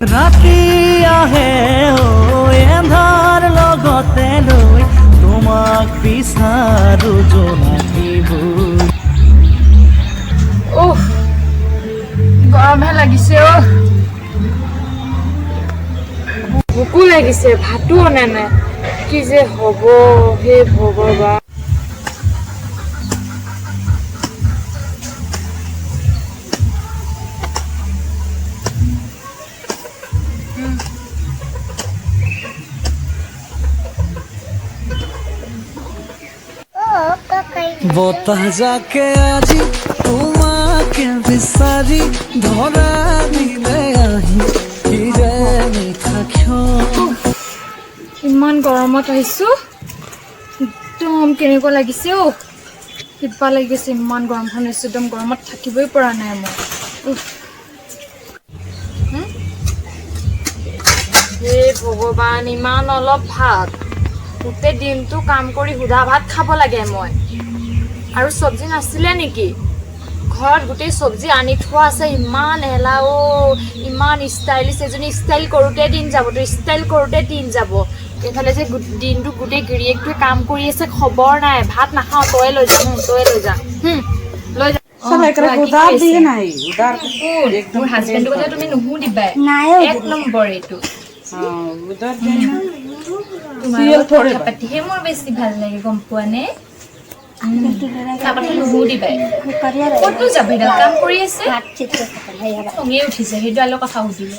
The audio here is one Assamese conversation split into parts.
ৰাতি আহে অ এন্ধাৰ লগতে লৈ তোমাক বিচাৰো জোনাকী। উফ, গৰমহে লাগিছে অ। ভোকো লাগিছে, ভাতো অনা নাই। কি যে হ'ব, হে ভগৱান! বতাহ জাকে আজি তোমাকে বিচাৰি ধৰা দিলে আহি কি যে মিঠা ক্ষণ। ইমান গৰমত আহিছো, একদম কেনেকুৱা লাগিছে অ, কিবা লাগি গৈছে। ইমান গৰমখন হৈছে, একদম গৰমত থাকিবই পৰা নাই মই। উফ। হুম? হে ভগৱান, ইমান অলপ ভাত! গোটেই দিনটো কাম কৰি সুদা ভাত খাব লাগে মই। আৰু চব্জি নাছিলে নেকি ঘৰত? গোটেই চব্জি আনি থোৱা আছে। ইমান এলাহ অ, ইমান ষ্টাইলিছ এজনী, ষ্টাইল কৰোঁতে দিন যাব তোৰ, ষ্টাইল কৰোঁতে দিন যাব। এইফালে যে দিনটো গোটেই গিৰিয়েকটোৱে কাম কৰি আছে, খবৰ নাই। ভাত নাখাওঁ, তয়ে লৈ যা। তয়ে লৈ যা, লৈ যা। অ, কোৱা, কি কৰি আছে? কোন? মোৰ হাজবেণ্ডৰ কথা তুমি নুসুধিবাই, এক নম্বৰ এইটো। তোমাৰ লগত কথা পাতিহে মোৰ বেছি ভাল লাগে, গম পোৱা নে? তাৰ কথা নুসুধিবাই। ক'তনো যাব সেইডাল, কাম কৰি আছে। খঙে উঠিছে সেইডালৰ কথা সুধিলে।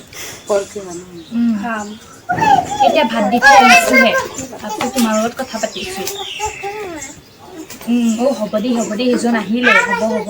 এতিয়া ভাত দি থৈ আহিছোহে, তাৰপিছত তোমাৰ লগত কথা পাতিছো। অ, হ'ব দেই, হ'ব দেই, সেইজন আহিলে। হ'ব, হ'ব।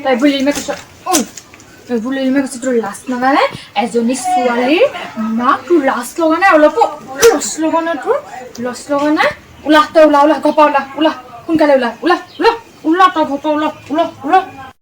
তই বুলি কৈছ, বুলি কৈছ, তোৰ লাজ লগা নাই? এজনী ছোৱালীৰ মাক, তোৰ লাজ লগা নাই অলপো? লাজ লগা নাই তোৰ? লাজ লগা নাই? ওলা তই, ওলা, ওলা ঘৰৰ পৰা, ওলা, ওলা, সোনকালে ওলা, ওলা, ওলা, ওলা তই ঘৰৰ পৰা, ওলা, ওলা, ওলা।